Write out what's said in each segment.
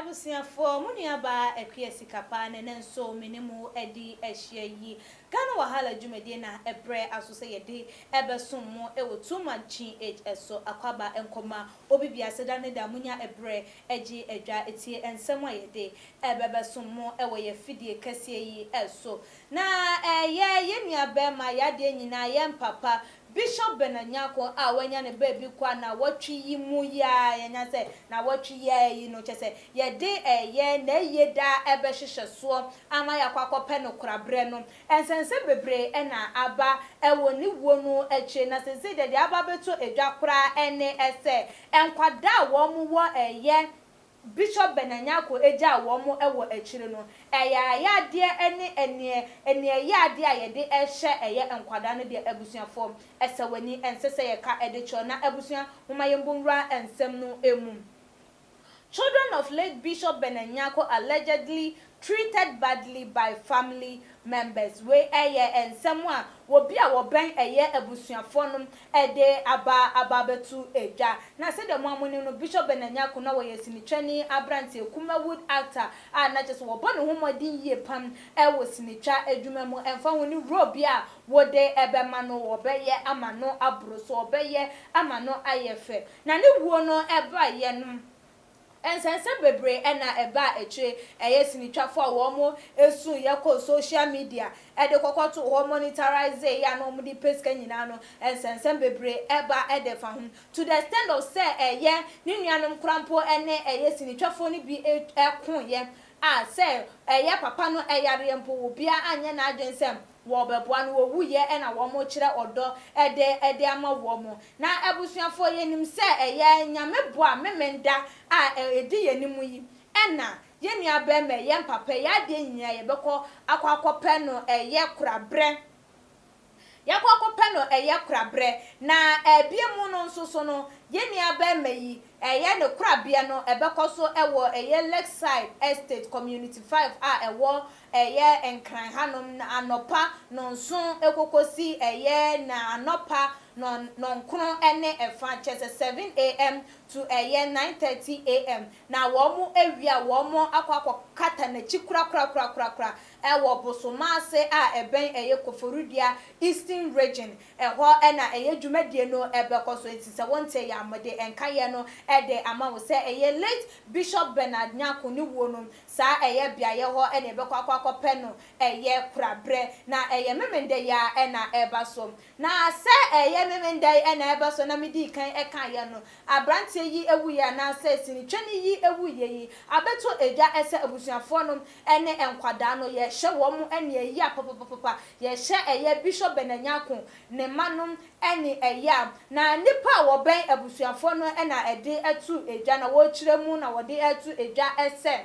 Abusuafoɔ, mo nuabaa Akua Sikapa na ɛnnɛ nso me ne mo adi ahyia yi. Ghana Wahala dwumadie na ɛbrɛ aso sɛ yɛde ɛbɛsom mo wɔ Too Much GH so. Akwaaba nkɔma obi biara sɛ da ne da monya ɛbrɛ gye adwa tie nsɛm a yɛde ɛbɛbɛsom mo wɔ yɛn afidie kɛseɛ yi so. Na ɛyɛ yɛn nua bɛɛma, yɛn adeɛ nyinaa, yɛn papa, Bishop Bernard Nyarko a wanya ne baabi kɔ a nawɔtwe yi mu yi ara, yɛanya sɛ nawɔtwe yi ara yi no, kyerɛ sɛ yɛde ɛyɛ n'ayie da ɛbɛhyehyɛ soɔ ama yɛakɔ akɔpɛ no koraberɛ no, nsɛnsɛm bebree na aba wɔ ne wuo no akyire, na seesei deɛ deɛ aba abɛto dwa koraa ne sɛ nkwadaa a wɔn wɔ ɛyɛ Bishop Bernard Nyarko gyaa wɔn wɔ akyire no, ɛyɛ ayadeɛ ne ɛneɛ ɛneɛ yadeɛ a yɛde hyɛ ɛyɛ nkwadaa no deɛ abusuafoɔ ɛsɛ w'ani ɛnsɛ sɛ yɛka de kyerɛ na abusua momma yɛnbɔ nwura nsɛm no mu. Children of late Bishop Bernard Nyarko allegedly treated badly by family members Wei yɛ nsɛm a obi a wɔbɛn ɛyɛ abusuafoɔ no de aba aba abɛto dwa. Na sɛdeɛ mo ara monim no, Bishop Bernard Nyarko na ɔyɛ sinitwani aberanteɛ, Kumawood actor, a na kyerɛ sɛ wɔbɔ ne ho mmɔden yie pam wɔ sinitwa adwuma mu. Ɛmfa ho ne role bi a wode bɛma no, wɔbɛyɛ ama no aboro so, wɔbɛyɛ ama no ayɛ fɛ. Na ne wuo no baeɛ no, Nsɛnsɛm bebree na ɛbaa akyire. Ɛyɛ sinitwafo a wɔn suiɛ kɔɔ social media de kɔkɔtoo hɔ monetarize yɛ a na wɔn de pɛ sika nyinaa no, nsɛnsɛm bebree ba de fa ho. To the extent of sɛ ɛyɛ ne nuanom koraa mpo ne ɛyɛ sinitwafoɔ no bi koeɛ a sɛ ɛyɛ papa no yareɛ mpo obiara anyɛ n'adwene sɛ Wɔbɛboa no, wɔwuiɛ na wɔkyerɛ ɔdɔ de de ama wɔn. Na abusuafoɔ yɛnim sɛ ɛyɛ Nyame boa Memenda a ɛdi yɛn anim yi na yɛn nua barima yi, yɛn papa yi, yɛn adeɛ nyinaa yɛbɛkɔ akɔ akɔpɛ no ɛyɛ koraberɛ. Yɛakɔ akɔpɛ no ɛyɛ koraberɛ. Na ɛbie mu no nso so no, yɛn nua barima yi, ɛyɛ ne korabea no ɛbɛkɔ so wɔ ɛyɛ Lakeside Estate Community 5 a ɛwɔ Ɛyɛ Nkran hanom na anɔpa nɔnson kokosi ɛyɛ na anɔpa nɔn nɔnkron ne ɛfa, kyerɛ sɛ 7 AM to ɛyɛ 9:30 AM. Na wɔn awie a wɔn akɔ akɔ kata n'akyi korakorakorakorakora ɛwɔ Bosomaase a ɛbɛn ɛyɛ Koforidua Eastern Region. Ɛhɔ na ɛyɛ dwumadie no ɛbɛkɔ so. Enti sɛ wonte yɛ a mede nkaeɛ no de ama wo sɛ ɛyɛ late Bishop Bernard Nyarko ne wuo no Saa ɛyɛ beaeɛ hɔ na yɛbɛkɔ akɔ akɔpɛ no ɛyɛ koraberɛ, na ɛyɛ Memenda yi ara na ɛreba so. Na sɛ ɛyɛ Memenda yi na ɛreba so na medii kan kaeɛ no, aberanteɛ yi wuiɛ anaasɛ sinitwani yi wuiɛ yi abɛtɔ dwa sɛ abusuafoɔ no ne nkwadaa no yɛhyɛ wɔn aniɛyaa papapapapa, yɛhyɛ ɛyɛ Bishop Bernard Nyarko ne mma no ne ɛyea. Na nnipa a wɔbɛn abusuafoɔ no na ɛde to dwa na wɔrekyerɛ mu na wɔde to dwa sɛ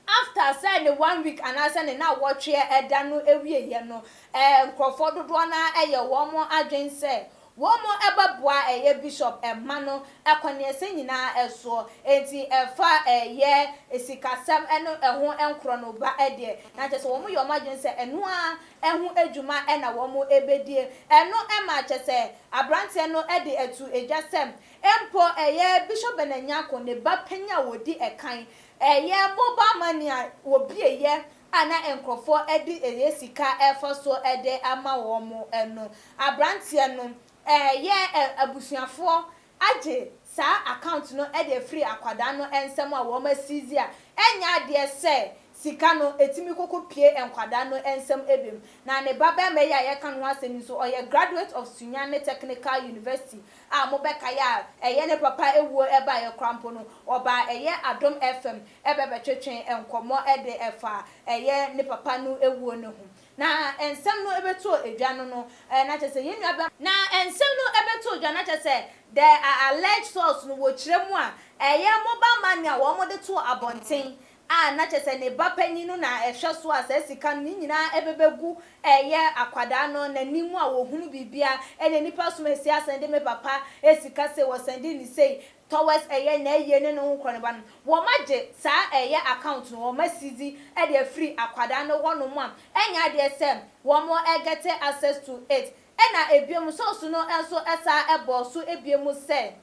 after sɛ ne one week anaasɛ ne nnawɔtweɛ da no awieɛ no, nkurɔfoɔ dodoɔ no ara yɛ wɔn adwene sɛ wɔbɛboa ɛyɛ bishop mma no akɔneɛsɛ nyinaa soɔ. Enti ɛfa ɛyɛ sikasɛm ne ɛho nkorɔ no ba deɛ, na kyerɛ sɛ wɔyɛ wɔn adwene sɛ ɛno ara ho adwuma na wɔbɛdie. Ɛno ma kyerɛ sɛ aberanteɛ no de atu dwa sɛ mpo ɛyɛ Bishop Bernard Nyarko ne ba panin a ɔdi ɛkan, ɛyɛ mobile money a wɔbieɛ a na nkurɔfoɔ de ɛyɛ sika refa so de ama wɔn no, aberanteɛ no ɛyɛ abusuafoɔ agye saa account no de afiri akwadaa no nsam a wɔn asiizi a, ɛnyɛ adeɛ sɛ sika no ɛtumi kɔkɔ pue nkwadaa no nsam biom. Na ne ba barima yi a yɛreka ne ho asɛm yi nso, ɔyɛ graduate of Sunyani Technical University a mobɛkae a ɛyɛ ne papa wuo baeɛ koraa mpo no, ɔbaa ɛyɛ Adom FM bɛbɛtwetwe nkɔmmɔ de faa ɛyɛ ne papa no wuo no ho. Na nsɛm no bɛtoo dwa no no, na kyerɛ sɛ yɛn nua bɛma. Na nsɛm no bɛtoo dwa, na kyerɛ sɛ the alleged source no wɔkyerɛ mu a, ɛyɛ mobile money a wɔde too abɔnten a na kyerɛ sɛ ne ba panyin no na ɛhwɛ so a saa sika no ne nyinaa ɛbɛbɛgu ɛyɛ akwadaa no n'anim a wɔhunu biribiara, ɛna nnipa som asi asɛnde me papa sika sei, wɔsɛnde ne sei, towards ɛyɛ n'ayie ne ne ho korɔ ne ba no, wɔn agye saa ɛyɛ account no, wɔn asizi de afiri akwadaa no hɔ nom a, ɛnyɛ adeɛ sɛ wɔn get access to it. Ɛna ebiom source no nso san bɔɔ so biom sɛ,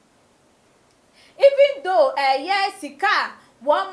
even though ɛyɛ sika a wɔn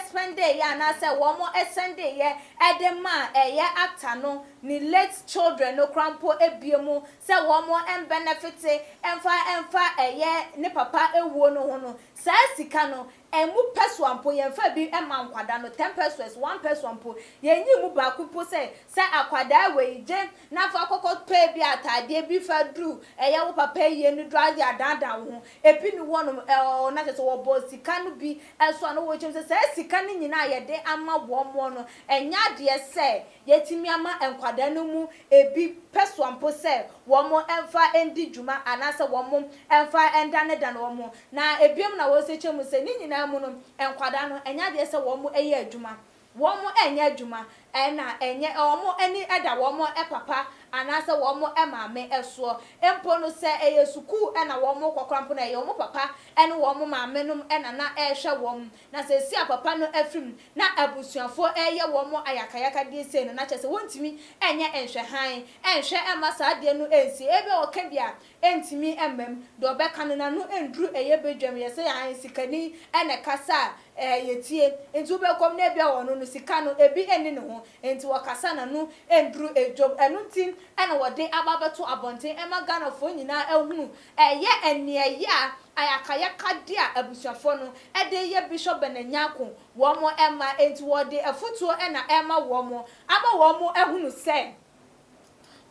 spɛndeeɛ anaasɛ wɔn sɛndeeɛ de maa ɛyɛ actor no ne late children no koraa mpo abue mu sɛ wɔn mbɛnɛfete mfa mfa ɛyɛ ne papa awuo no ho no, saa sika no ɛmu pɛsoa mpo yɛmfa bi mma nkwadaa no, ten pesewas, one pesewa mpo yɛnyi mu baako mpo sɛ sɛ akwadaa wei gye na fa kɔkɔ pɛ bi ataadeɛ bi fa duru ɛyɛ wo papa ayie no duru ade adaadaa wo ho. Ebi ni hɔnom ɛɛ na kyerɛ sɛ wɔbɔ sika no bi so a na wɔkyerɛ mu sɛ saa sika no nyinaa a yɛde ama wɔn no ɛnyɛ adeɛ sɛ yɛatumi ama nkwadaa no mu ebi pɛsoa mpo sɛ wɔmfa ndi dwuma anaasɛ wɔmfa ndanedane wɔn ho. Na ebinom na wɔkyerɛ mu sɛ ne nyinaa mu no nkwadaa no ɛnyɛ adeɛ sɛ wɔyɛ adwuma. Wɔnyɛ adwuma na ɛnyɛ wɔn ani da wɔn papa anaasɛ wɔn maame soɔ. Mpo no sɛ ɛyɛ sukuu na wɔrekɔ koraa mpo no ɛyɛ wɔn papa ne wɔn maame nom na na ɛrehwɛ wɔn. Na seesei a papa no afiri mu na abusuafoɔ reyɛ wɔn ayakayakadeɛ sei no na kyerɛ sɛ wɔntumi nyɛ nhwɛhan nhwɛ mma saa adeɛ no nsi. Ebia wɔka bi a ɛntumi mma mu. Deɛ ɔbɛka no n'ano nduru ɛyɛ badwam. Yɛsɛ aane sikani na ɛkasa a Ɛɛ, yɛtie. Nti wobɛkɔm na ebia ɔno no sika no ebi nni ne ho, nti ɔkasa n'ano nduru dwom. Ɛno nti na wɔde aba abɛto abɔnten ma Ghanafoɔ nyinaa ahunu ɛyɛ aniɛyaa ayakayakadeɛ a abusuafoɔ no de reyɛ Bishop Bernard Nyarko wɔn mma. Nti wɔde afutuo na ɛrema wɔn ama wɔn ahunu sɛ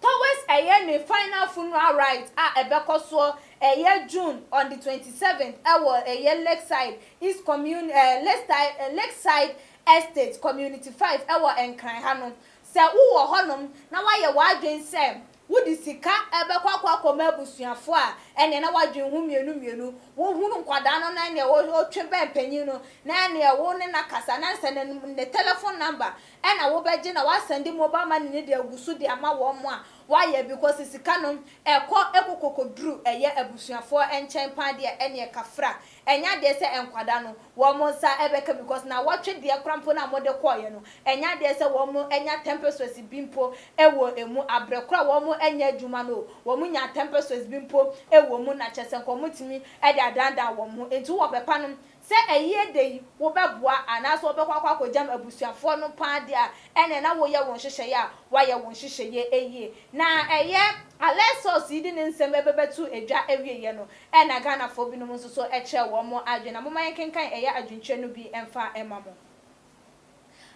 Towards ɛyɛ ne final funeral rite a ɛbɛkɔ soɔ ɛyɛ June on the 27th ɛwɔ ɛyɛ Lakeside East Commune ɛɛ Lakeside Lakeside Estate Community 5 ɛwɔ Nkran ha no. Sɛ wowɔ hɔnom na woayɛ w'adwene sɛ wode sika ɛbɛkɔ akɔ akɔma abusuafoɔ a, ɛneɛ na w'adwene ho mmienu mmienu. Wohunu nkwadaa no na ɛneɛ wotwe bɛn panin no na ɛneɛ wo ne no akasa na sɛ ne ne telephone number Ɛna wobɛgye na woasɛnde mobile money no de agu so de ama wɔn a woayɛ because sika no ɛkɔ ɛkɔkɔkɔduru ɛyɛ abusuafoɔ nkyɛn paa deɛ ɛneɛ kafra ɛnyɛ adeɛ sɛ nkwadaa no wɔn nsa ɛbɛka because nawɔtwe deɛ koraa mpo no a mode kɔeɛ no ɛnyɛ adeɛ sɛ wɔn anya ten pesewas bi mpo ɛwɔ ɛmu abrɛ koraa wɔn nyɛ adwuma no o wɔn nya ten pesewas bi mpo ɛwɔ mu na kyerɛ sɛ nka wɔn tumi ɛde adandan wɔn ho nti wowɔ bɛpa no Sɛ ayie da yi wobɛboa anaasɛ wobɛkɔ akɔ akɔgyam abusuafoɔ no paa deɛ a, ɛnneɛ na woyɛ wo nhyehyɛeɛ a woayɛ wo nhyehyɛeɛ yie. Na ɛyɛ Alexos yi de ne nsɛm bɛbɛto dwa awieɛ no, ɛna Ghanafoɔ binom nso so kyerɛɛ wɔn adwene. Na momma yɛnkenkan ɛyɛ adwenkyerɛ no bi mfa mma mo.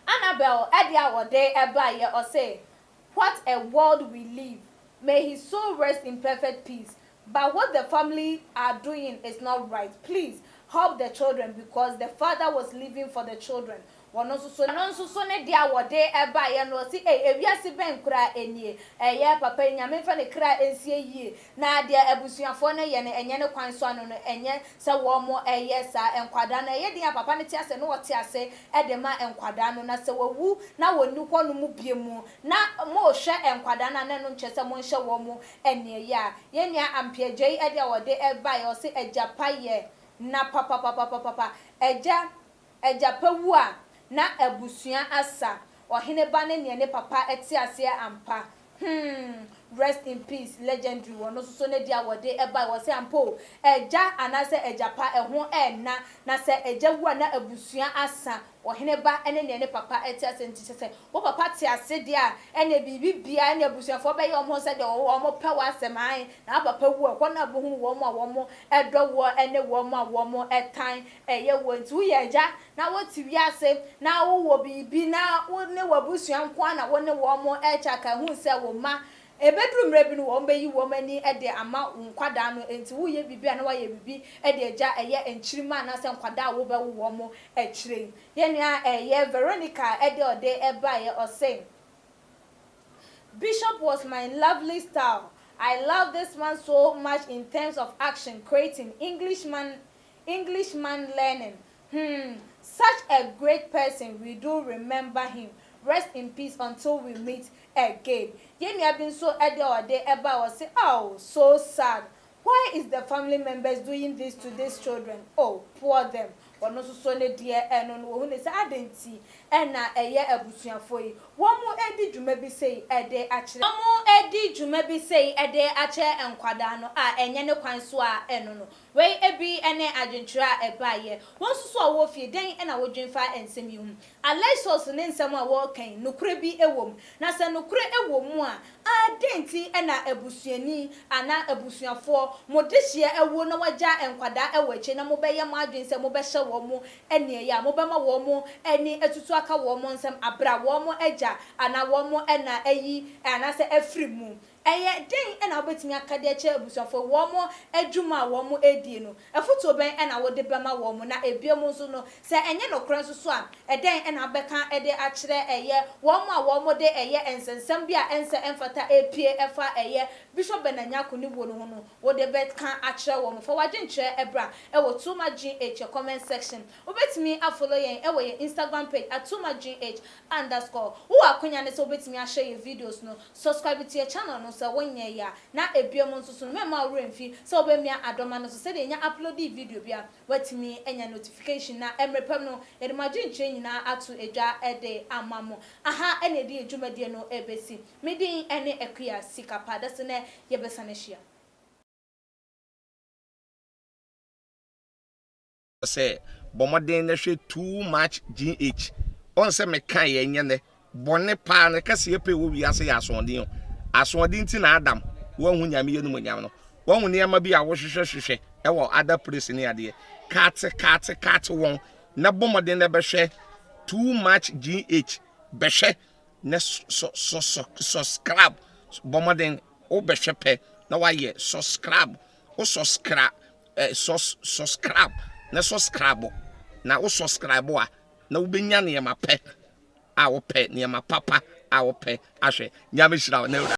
Annabel deɛ a ɔde baeɛ, ɔse, What a world we live, may his soul rest in perfect peace, but what the family are doing is not right, please help the children because the father was living for the children wɔn nso so Ɔno nso so ne deɛ a wɔde baeɛ no ɔse ei ewiase bɛn koraa nie ɛyɛ papa yi Nyame mfa ne kra nsie yie na deɛ abusuafoɔ no yɛ no ɛnyɛ ne kwan so ano no ɛnyɛ sɛ wɔn yɛ saa nkwadaa no ɛyɛ den a papa no te ase na ɔte ase de ma nkwadaa no na sɛ wawu na wɔnni hɔ nom bio mu na mohwɛ nkwadaa no a na ɛno nkyerɛ sɛ monhyɛ wɔn aniɛyaa a yɛn nua Ampiagyei deɛ a ɔde baeɛ ɔse agya pa yɛ na papapapapapa agya agya pa wu a na abusua asa ɔhene ba ne neɛ ne papa te aseɛ ampa Hmm rest in peace legendary wɔno nso so ne deɛ a wɔde bae wɔse ampa o agya anaasɛ agya pa ɛho ɛnna na sɛ agya wu a na abusua asa ɔhene ba ne neɛ ne papa te ase nti kyɛsɛ wo papa te ase deɛ a ɛneɛ biribi biara ɛne abusuafoɔ bɛyɛ wɔn ho sɛdeɛ wɔn pɛ w'asɛm ae na wo papa wu a ɛhɔ na wobɛhunu wɔn a wɔn dɔ woɔ ne wɔn a wɔn tan ɛyɛ woɔ nti woyɛ agya na wote wiase na wowɔ biribi na wo ne w'abusua nko ara na wo ne wɔn rekyɛ a, ka hu sɛ wo mma, ɛbɛduru mmerɛ bi no wɔbɛyi wɔn ani de ama wo nkwadaa no, enti woreyɛ biribi a na woayɛ biribi de agya ɛyɛ nkyirimma anaasɛ nkwadaa a wobɛwo wɔn akyire yi. Yɛn nua ɛyɛ Veronica deɛ ɔde baeɛ, ɔse, Bishop was my lovely style, I love this man so much in terms of action, creating, Englishman, Englishman learning, Hmm such a great person we do remember him rest in peace until we meet again Yɛn nua bi nso deɛ ɔde ɛbae ɔse aww so sad why is the family members doing this to this children oh poor them Ɔno nso so ne deɛ ɛno no wɔhu ne sɛ adɛn nti na ɛyɛ abusuafoɔ yi wɔn di dwuma bi sei de akyerɛ wɔn di dwuma bi sei de akyerɛ nkwadaa no a ɛnyɛ ne kwan so a ɛno no wei bi ne adwenkyerɛ a ɛbaeɛ. Wo nso so a wowɔ fie dɛn na wodwen fa nsɛm yi ho? Alexos ne nsɛm a wɔreka yi nokorɛ bi wɔ mu? Na sɛ nokorɛ wɔ mu a Adɛn nti na abusuani anaa abusuafoɔ, mo dehyeɛ awuo na wɔagya nkwadaa wɔ akyire na mobɛyɛ mo adwene sɛ mobɛhyɛ wɔn aniɛyaa, mobɛma wɔn ani atutu aka wɔn nsam aberɛ a wɔn agya anaa wɔn ɛna ayi anaasɛ afiri mu? Ɛyɛ dɛn na wobɛtumi aka de akyerɛ abusuafoɔ wɔn adwuma a wɔredie no? Afotuo bɛn na wode bɛma wɔn? Na ebiem nso no, sɛ ɛnyɛ nokorɛ nso so a, ɛdɛn na wobɛka de akyerɛ ɛyɛ wɔn a wɔde ɛyɛ nsɛnsɛm bi a ɛnsɛ ɛmfata repue ɛfa ɛyɛ Bishop Bernard Nyarko ne wuo no ho no, wode bɛka akyerɛ wɔn? Fa w'adwenkyerɛ bra wɔ TooMuchGH comment section. Wobɛtumi a follow yɛn wɔ yɛn Instagram page at TooMuchGH underscore. Wowɔ akonya no sɛ wobɛtumi a share yɛn videos no, subscribe to yɛn channel no sɛ wonyɛeɛ a, na ebiom nso so no mɛmma wo werɛ mfi sɛ wobɛmia adɔma no so sɛdeɛ yɛnya uploadi video bi a woatumi anya notification na mmerɛ pam no yɛde mo adwenkyerɛ nyinaa ato dwa de ama mo. Aha na yɛde yɛn dwumadie no rebɛsi. Me din ne Akua Sikapa. Dasene yɛbɛsane ahyia. Sɛ bɔ mmɔden na hwɛ too much GH. Ɔn sɛ me ka yɛ nyɛ nɛ. Bɔne paa no kɛseɛ pɛ wɔ wiase yɛ asoɔden o. Asoɔden nti na Adam wanhu Nyame animuonyam no. Wahu nneɛma bi a wo hwehwɛ hwehwɛ wɔ other place ne adeɛ. Kate kate kate wɔn na bɔ mmɔden na bɛhwɛ too much GH. Bɛhwɛ na sɔ sɔ sɔ subscribe. Bɔ mmɔden wo bɛhwɛ pɛ na wayɛ subscribe. Wo subscribe eh, sus subscribe na subscribe na wo subscribe a na wobɛnya nneɛma pɛ a wopɛ nneɛma papa a wopɛ ahwɛ. Nyame hyira wo na awura.